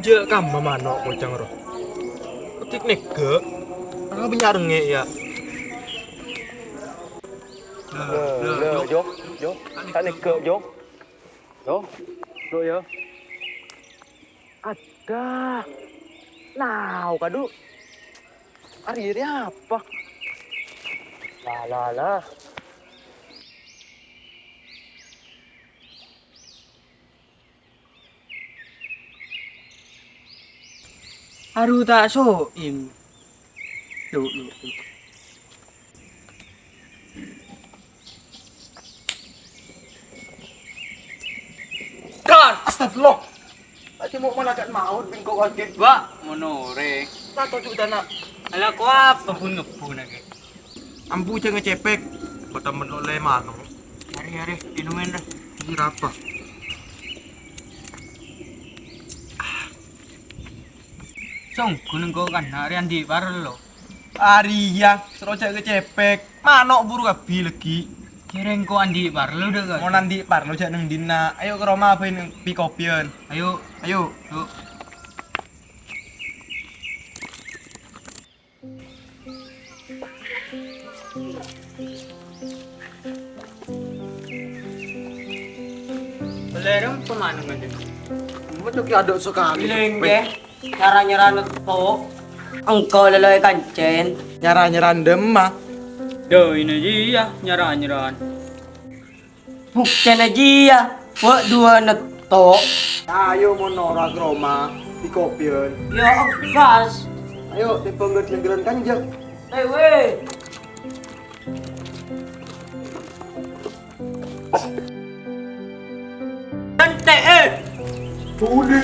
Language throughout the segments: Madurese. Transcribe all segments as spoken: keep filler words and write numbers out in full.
Yâ, kamma mano' kocang rowa. Otik nèka. Tang bânnya' rèngngè', yâ. Lho, lho, Jo, Jo. Sanèka, Jo. Jo, Jo, yâ. Adâ. Nao, kadu. Arèya apa? La, la, la. Aduh, ta' so'im. Tuh, tuh, tuh. Astagfirullah. Aja mau malaikat maut bingko kaki. Wa', monorè. Satu juta, nak. Ala ko apa pun ngebbu nake? Ambu jangan cepek. Bata menoleh mano. Arè, arè, inomen dah. Ini apa? Songko' nengko kan, arè andi' parlo. Arèya, soro jhâ' kecepek. Mano' buru kabbhi laghi. Kèrèng ko andi' parlo dah, Kak. Mon andi' parlo jhâ' neng dinna'. Ayo ka roma bhâi neng pi-kopiyan. Ayo. Ayo. Yuk. Belerem pemanungan deh. Mau coki aduk sekali. Lengge, nyara-nyara netto. Engko' leloi kancen. Nyara-nyara ndemma. Do ini dia nyara-nyara. Buktèna jiyâ, wa' duwâ' netto. Ayo mon nora ka roma, di kopian. Ya, gas. Ayo, tepengget nenggelan kanjeng. Eh, weh. Ente, eh. Budi.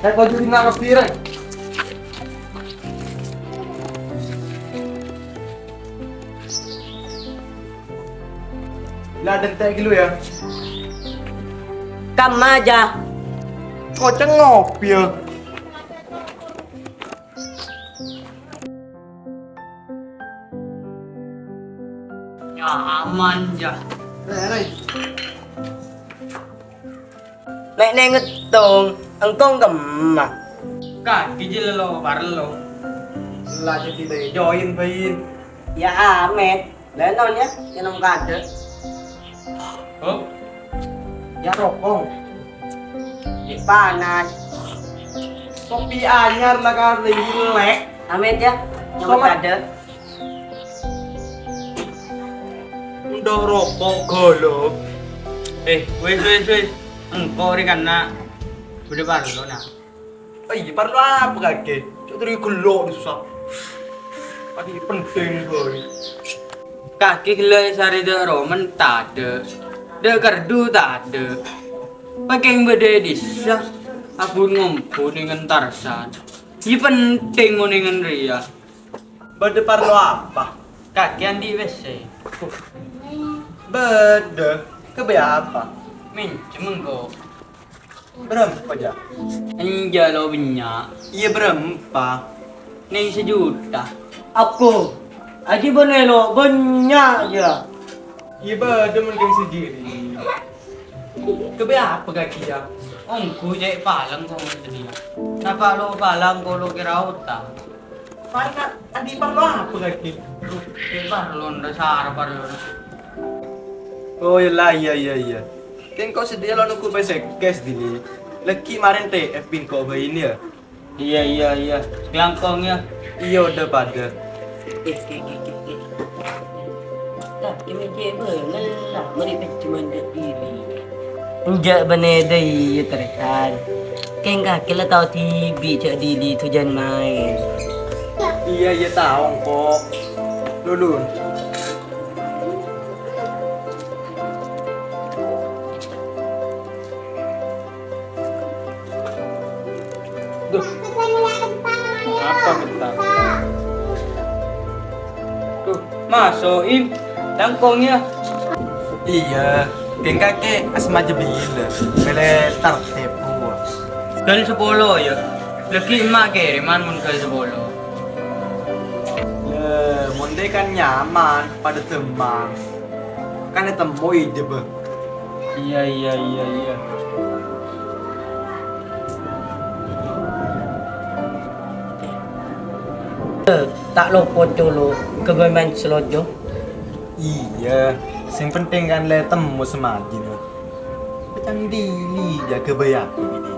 Saya baju tinggal ke piring. Lah, dentek dulu ya. Kamma aja. Koceng ngopi ya. Nyaman, ja. Re, re. Nek neng ngettong, engkong kemma. Kaki jilelo parlo. Lah jadi join bain. Ya, Amet. Lenon ya, nyenom kade. Oh? Ya, rokok. Ya, panas. Kopi anyar lah kali, lek. Amet ya, nyenom Somat. Kade. Udah rokok, golok. Eh, wes, wes, wes. Engko' ri kana. Udah parlo, nah. Oh iya, parlo apa kakè? Cok terus gelo' susah. Tadi penting, boy. Kakè gelo' sare de' romen tade. De' kerdu tade. Pakeng bede disa. Abun ngompo dengan Tarsan. Iya penting mo dengan Ria. Bede parlo apa? Kakè andi' W C. Bede. Kebaya apa? Minjem engko'. Berempa, ja? Enja' lo bannya'. Iya, berempa? Neng sejuta. Aku. Aji bane lo bannya', ja. Iya, bede mending sejiri. Kebaya apa kaki, ja? Onggu cek palang kok sedia. Napa lo palang kok lo kira utang? Parna, andi' parlo apa kakè? Eh, parlo, nda sara parlo, nah. Oh, iya lah, iya, iya, iya. Kengko' sedia lo nunggu pese cash dini. Lagi kemarin T F bingko bain ya. Iya, iya, iya. Kelangkong ya. Iya, udah pada. Eh, eh, eh, eh, eh. Lah, ini cewek banget lah. Mari pecuman ke diri. Enja' bânnè dâiyâ, Tarsan. Kèng kakè la tao dhibi' jhâ' dhili tojhân maèn. Iyâ, iyâ, tao engko'. Lulun. Duh. Apa minta? Duh, maso', Im. Langkong, ya. Iyâ, kèng kakè asma jebila. Mèlè tartib, bos. Ghâl sapolo, ya. Lagi emma' kèrèman mon ghâl sapolo. Yâ, mon dâ' kan nyaman, padâ temmang. Kan ètemmo ijâbâ. Iyâ, iyâ, iyâ, iyâ. Ta' lopot colo' ghâbây maèn salonjong. Iyâ, sè pentèng kan la ètemmo samajina. Pècang dhili jâgâ bhâi aku dhili.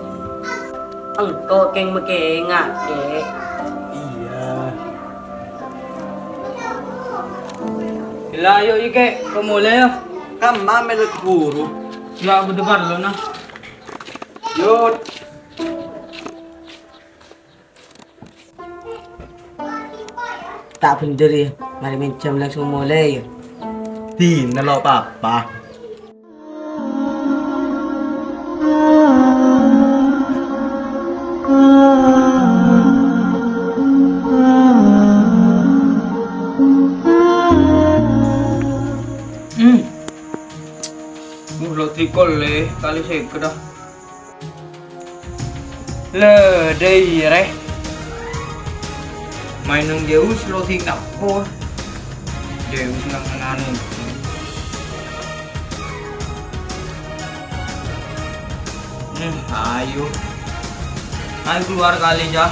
Engko' kèng makènga', Kè'. Iyâ. Ella, ayo, Kè', ka molè, yâ. Kamma mèlè buru. Yâ, bâdâ parlo, nah. Yut. Ta' bhendher, yâ, marè mènjhâm langsung molè, yâ. Dinah lo' papa. Hmm. Mulo dikol, lè, kali sèket, ah. Lè, dâi, rè. Maèn neng Zeus lo' sè kapor. Zeus nang anu. Hmm, ayo. Ayo keluar kali, Jah.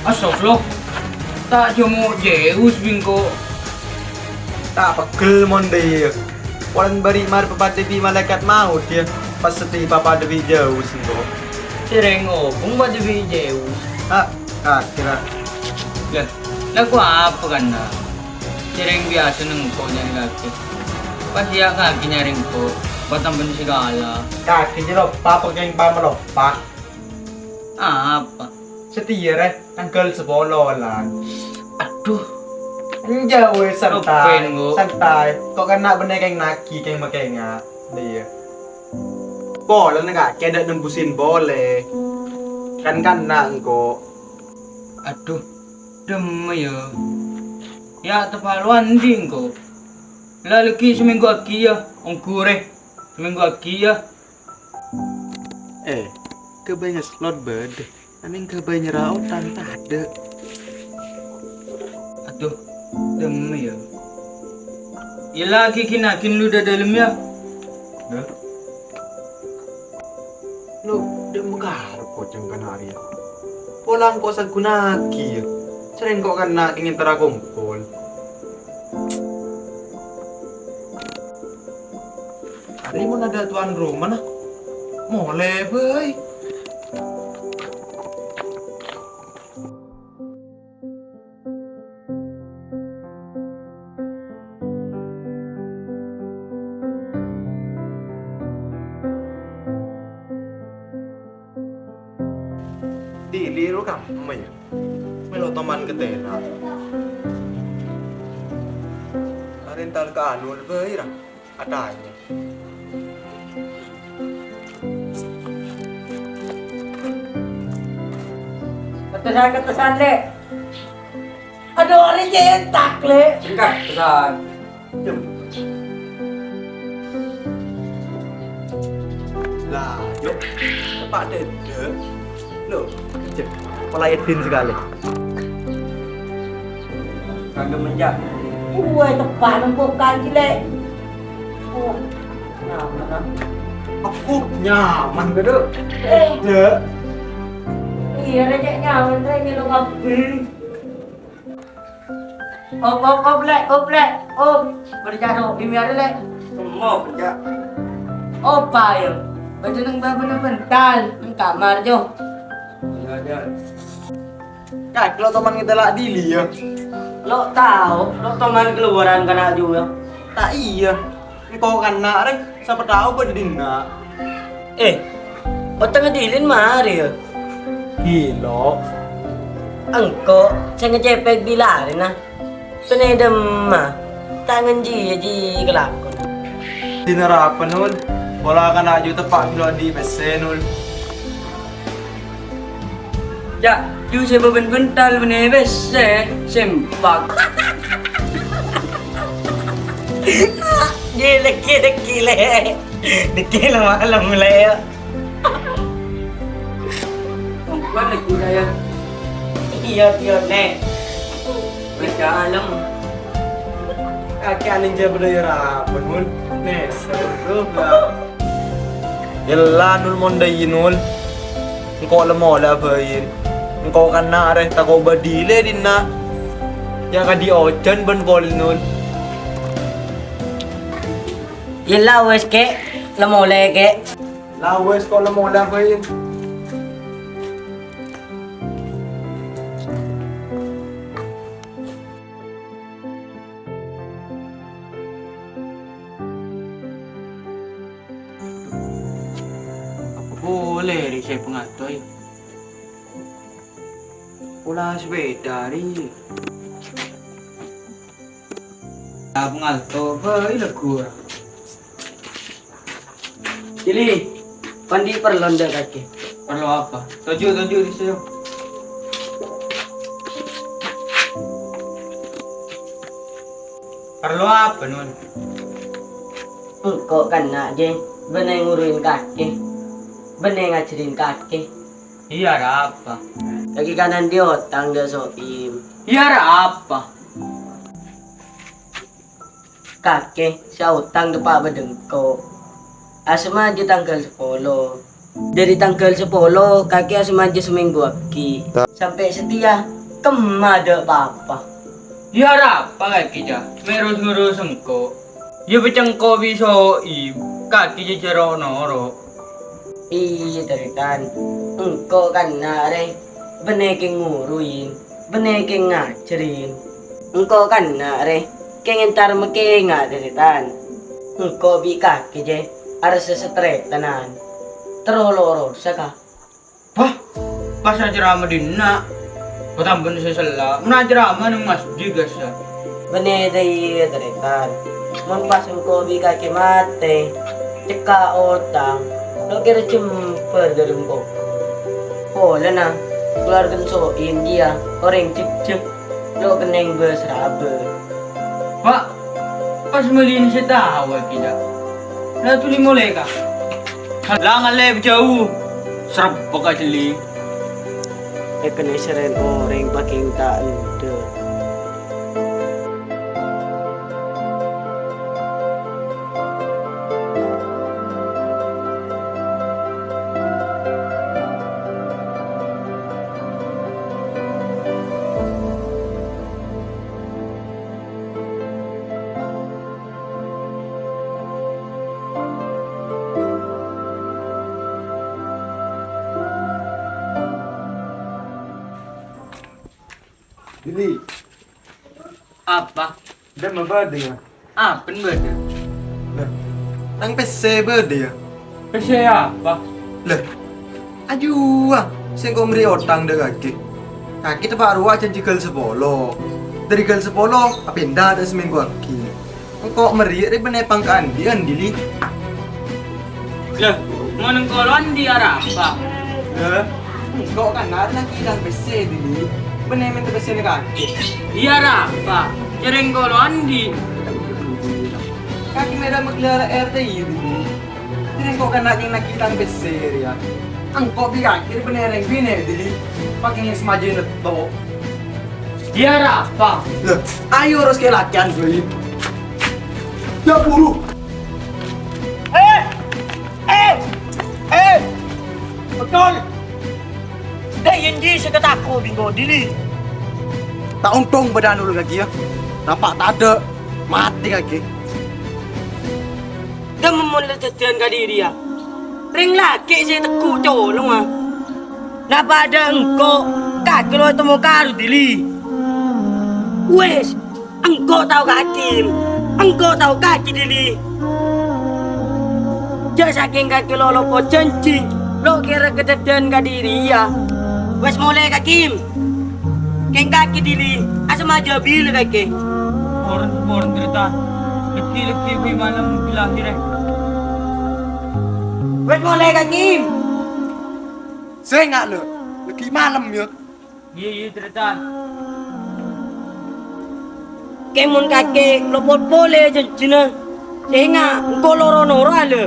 Astagfirullah. Ta' jhâmo' Zeus bengko. Ta' pegghel mon dhâ' iyâ. Polana bâri' marè papadâ bi' malaèkat maot, yâ. Pas seddhi papadâ bi' Zeus engko'. Sèrèng ngobung padâ bi' Zeus. Ah, kakè, ra. Yâ, lagu apa, kanna'? Sèrèng biyasa neng engko' nyarè kakè. Pas iyâ kakè nyarè engko', patampen segala. Kakè jâ' loppa, apa kèng pamaloppa? Apa? Satèya, rè, tangghâl sapolo lan. Adhu. Enjâ', wè, santai. Roben, Bu. Santai. Ko' kanna' bânnè kèng nagi, kèng makènga'. Iyâ. Polana kakè dâ' nembusin polè. Kan kanna' engko'. Adhu, dâmma, yâ. Yâ, teppa' lo andi' engko'. La, laghi' samènggu aghi', yâ. Ongghu, rè. Samènggu aghi', yâ. Eh, ghâbây ngeslot bâdâ, nangèng ghâbây nyerra otang tadâ'. Adhu, dâmma, yâ. Yâ, la, ghi-, ghi-, ghi' lu dâ' dâlem, yâ. Hah? Lo, dâ' makarep kocèng kana' rèya. Pola engko' sagghuna'aghi, yâ. Sèrèng ko' kanna' kèng èntara kompol. Arè mon adâ' towan romana, molè bhâi. Dili ro kamma, yâ? Mèlo toman ka tèna. Arèntal ka anu bhâi, ra? Atanya. Kettesan, kettesan, Lè'. Adhu, arè cetak, Lè'. Sengka, kettesan. Jam. Lah, yuk. Tepak dede. Loh, cek. Pola edin sekali. Kagak menjak. Wah, tepak nempok kaji, Lè'. Oh, nyaman, ah. Aku nyaman, gede. Eh. Dek. Iya, Lè', cek nyaman, Lè', ngilu kabeh. Op, op, op, Lè', op, Lè', op. Bâdâ ca'na Sobi mèyarè, Lè'. Semmo, ya. Opa, ya. Bâdâ neng bâbâna bental, neng kamar, Jo. Iya, iya. Kak, lo' toman ngètèla' dili, ya? Lo' tao, lo' toman keluaran kana' juwa. Ta' iyâ. Engko' kanna' rè, sapa tao bâdâ dinna'. Eh, otangnga dilin marè, ya? Gilo. Engko' sè ngacèpèk bilarèna. Penedemma, ta' ngenjiya ji kalakon. Dinna rapa, Nul? Pola kana' ju teppa' gilo andi' pèssè, Nul. Ja', ju sè bâbân bental bânnè pèssè, sempak. Ji, lèghi, lèghi, Lè'. Lèghi la malem, Lè'. Bukan lagi saya. Iya, iya, Lè'. Baca alam. Kakè anèng jâ bâdâ yâ rabbhân, Nul. Nèser, duh, la. Ella, Nul, mon dâ' iyâ, Nul. Engko' la molè abâin. Engko' kanna' arè tako' bâdilè dinna'. Yâ kadhi ojhân bân polè, Nul. Ella, wes, Kè. La molè, Kè. La wes, ko' la molè abâin. Apa polè rè sè pangato, yâ? Pola sepeda, rè. Yâ, pangato bhâi lagghu. Dili, ko' andi' parlo dâ' kakè? Parlo apa? Toju', toju' dissa', yo. Parlo apa, Nul? Engko' kanna', Jè, bânnè ngurui kakè, bânnè ngajhâri kakè. Iyâ, arapa? Kakè kan andi' otang dâ' So'im. Iyâ, arapa? Kakè sè aotang teppa' bâdâ engko'. Asemma jâ tangghâl sapolo. Dâri tangghâl sapolo, kakè asemma jâ samènggu aghi'. Sampè' satèya, kemma dâ' pa-apa. Iyâ, arapa kakè, jâ? Mè' ros-ngoros engko'. Iyâ, pècengko' bi' So'im, kakè jâ jâ ro'-noro'. Iyâ, tarètan. Engko' kanna' rè, bânnè kè ngurui, bânnè kè ngajhâri. Engko' kanna' rè, kè ngèntar makènga' tarètan. Engko' bi' kakè jâ arassa sataretanan. Terro lorosa, Ka'. Wah, pas acerama dinna'. Patambân sè sella. Mon acerama neng masjid, kassa'. Bânnè dâiyâ, tarètan. Mon pas engko' bi' kakè matè, cekka' otang, lo' kèra jembhâr dâlem kobhur. Polana, kalowarghâna So'im jiyâ orèng jhekjhek, lo' kennèng bâs-rabâs. Pa', pas mèlèna sè tao, ghi, jâ. La dhuli molè, Ka'. La ngallè bâjâu. Srebbhâ ka jhelling. Èkanèserrè orèng pakèng ta' endâ'. Dili. Apa? Dâ' ma bâdâ, yâ? Apa bâdâ? Lah, tang pèssè bâdâ, yâ? Pèssè apa? Lah, ajuwâ, sèngko' mèrè otang dâ' kakè. Kakè teppa' rowa jhânjhi ghâl sapolo. Dâri ghâl sapolo, apènda ta' samènggu aghi'. Engko' mèrè rè bânnè pangkaandi'ân, Dili. Lah, mon engko' lo' andi' arapa? Lah, engko' kan arè naghi tang pèssè, Dili. Bânnè mènta pèssèna kakè. Iyâ arapa? Jhâ' rèng engko' lo' andi'. Kakè mèra maghellâ' R T I, Dili. Jhâ' rèng engko' kan naghi tang pèssè rèya. Engko' bi' kakè bânnè rèng binè', Dili. Pakèng samaja netto. Iyâ arapa? Lah, ayo ros kè lakèan, Boy. Yâ, buru. Eh! Eh! Eh! Betul! Dâ' iyâ jiyâ sè katako' bi' engko', Dili. Ta' ontong bâdâ anu lagi, yâ. Napa' tadâ', matè kakè. Dâ' mon la dhâddhiyân kadhiriyâ. Rèng lakè' sè tegghu' colongnga. Napa' dâ' engko' kakè lo' ètemmo karo Dili? Wes, engko' tao kakè, engko' tao kakè Dili. Jhâ' sakèng kakè lo' lopot jhânjhi, lo' kèra kadhâddhiyân kadhiriyâ. Wes molè kakè. Kèng kakè Dili, asamaja bilâ kakè? Pon, pon, tarètan. Lèghi, lèghi, bi' malem bilâ akhirè. Wes molè kakè. Sènga' lè, lèghi malem yâ. Iyâ, iyâ, tarètan. Kèng mon kakè lopot polè jhânjhina, sènga' engko' lo' ro'-noro' alè.